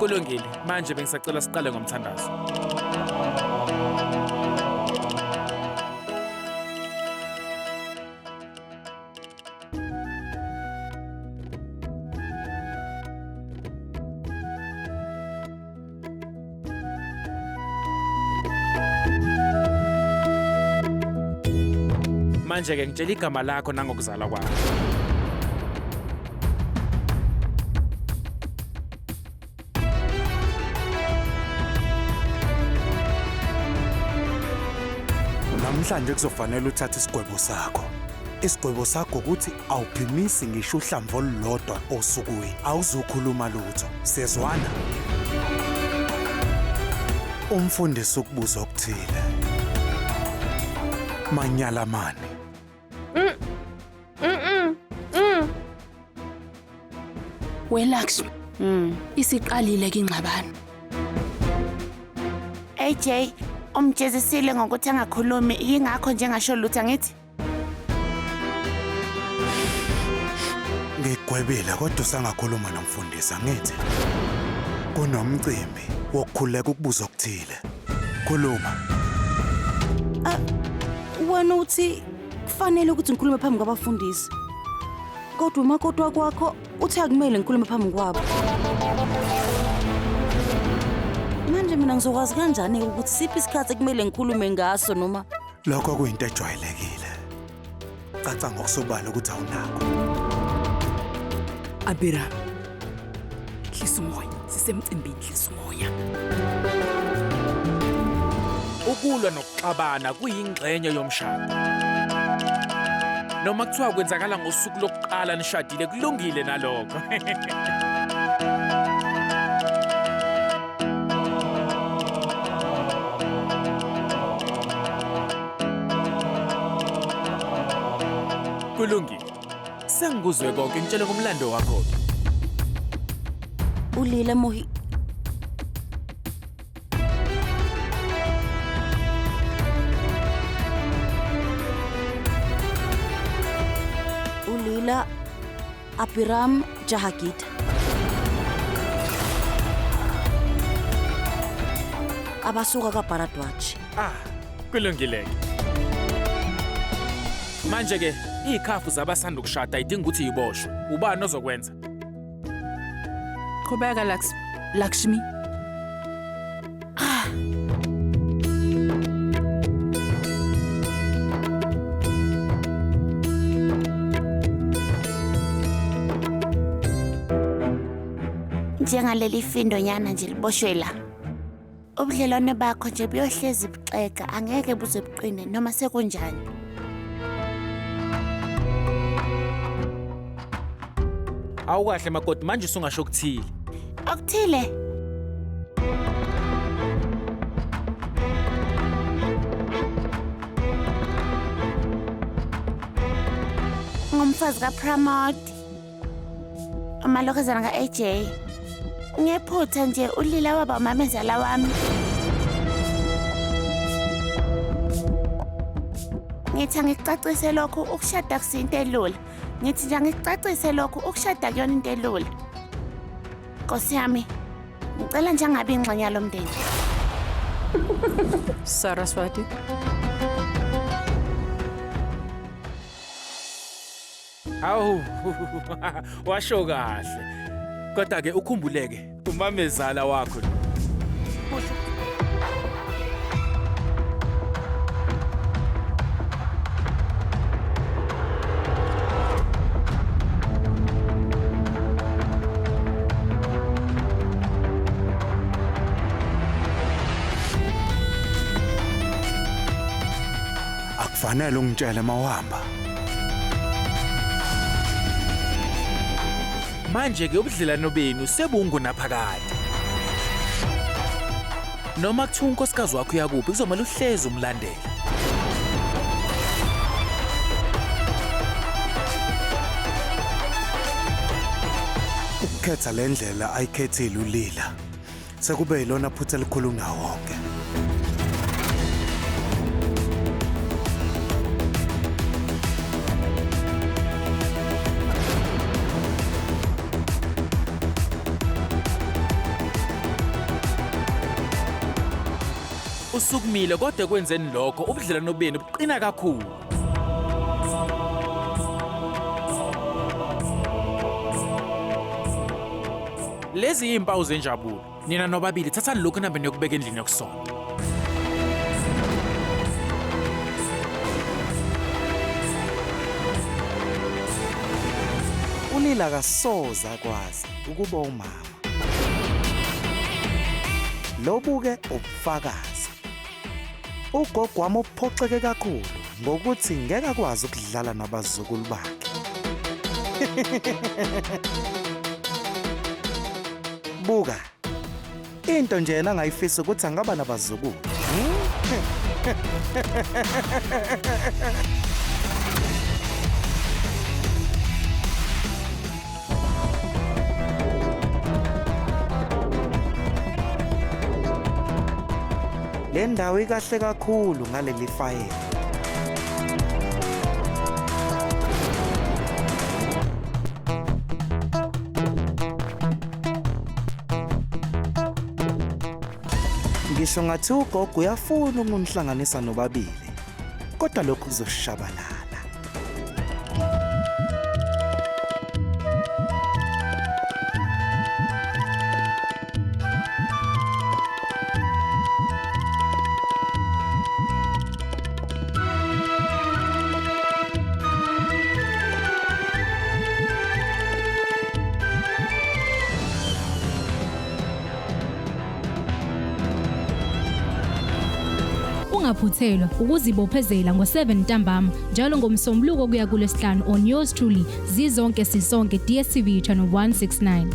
Kulungile, manje bengisacela siqale ngomthandazo. Manje-ke ngitshela igama lakho nangokuzalwa kwakho. Namhlanje kuzofanele uthathe isigwebo sakho. Isigwebo sakho ukuthi awuphimisi ngisho uhlamvu olulodwa osukwini. Awuzukhuluma lutho. Siyezwana? Umfundisi ukubuza okuthile. Manyala mani. We Lakshmi. Isiqalile ke ingxabano. AJ, umjezisile ngokuthi angakhulumi, yingakho nje ngasho lutho angithi? Ngigwebile kodwa usangakhuluma nomfundisi angithi. Kunomcimbi wokukhuleka ukubuza okuthile. Khuluma. Wena uthi kufanele ukuthi ngikhulume phambi kwabafundisi. Kodwa umakoti wakwakho uthi akumele ngikhulume phambi kwabo. Manje mina ngizokwazi kanjani ukuthi siphi isikhathi ekumele ngikhulume ngaso noma Lokho kuyinto ejwayelekile. Caca ngokusobala ukuthi awunakho. Abira. Hlisa umoya, sisemcimbini hlisa umoya. Ukulwa nokuxabana kuyingxenye yomshado. Noma kuthiwa kwenzakala ngosuku lokuqala nishadile kulungile nalokho. Kulungile. Sengikuzwe konke ngitshele ngomlando wakho. Ulila Mohi. Ulila Apiram Jahagita. Abasuka kaBharadwaj. Ah, kulungile. Manje ke ikhafu zabasanda ukushada idinga ukuthi iboshwe. Ubani ozokwenza? Qhubeka Lakshmi. Njengaleli findonyana nje liboshwe la. Ubudlelwane bakho nje buyohlezi buxega, angeke buze buqine noma sekunjani. Awukahle makoti, manje usungasho okuthile. Okuthile? Ngumfazi kaPramod. Umalokazana ka-AJ. Ngephutha nje uLila waba umamezala wami. Ngithi angikucacise lokhu ukushada kusinto elula. Ngithi nje angikucacise lokhu ukushada kuyona into elula. Nkosi yami, ngicela nje angabi ingxenye yalo mndeni. Saraswati. Awu, washo kahle. Kodwa ke ukhumbuleke umamezala wakho. Akufanele ungitshele mawuhamba. Manje ke ubudlelano benu sebungunaphakade. Noma kuthiwa unkosikazi wakho uyakuphi kuzomele uhlezi umlandela. Ukukhetha le ndlela ayikhethile uLila sekube yilona phutha elikhulu kunawo wonke. Usukumile kodwa ekwenzeni lokho ubudlelwano benu buqina kakhulu. Lezi yimpawu zenjabulo. Nina nobabili thathani lokhu nihambe niyokubeka endlini yokusonta. Ulila akasoze akwazi ukuba umama. Lobu-ke ubufakazi. Ugogo wami uphoxeke kakhulu ngokuthi ngeke akwazi ukudlala nabazukulu bakhe. Buka. Into nje yena angayifisa ukuthi angaba nabazukulu. Le ndawo ikahle kakhulu ngaleli fayela. Ngisho ngathi ugogo uyafuna ukunihlanganisa nobabili, kodwa lokhu kuzoshabalala. Ungaphuthelwa ukuzibophezela ngo-7 ntambama njalo ngoMsombuluko kuya kuLwesihlanu on yours truly Zizonke Sisonke, DStv channel 169.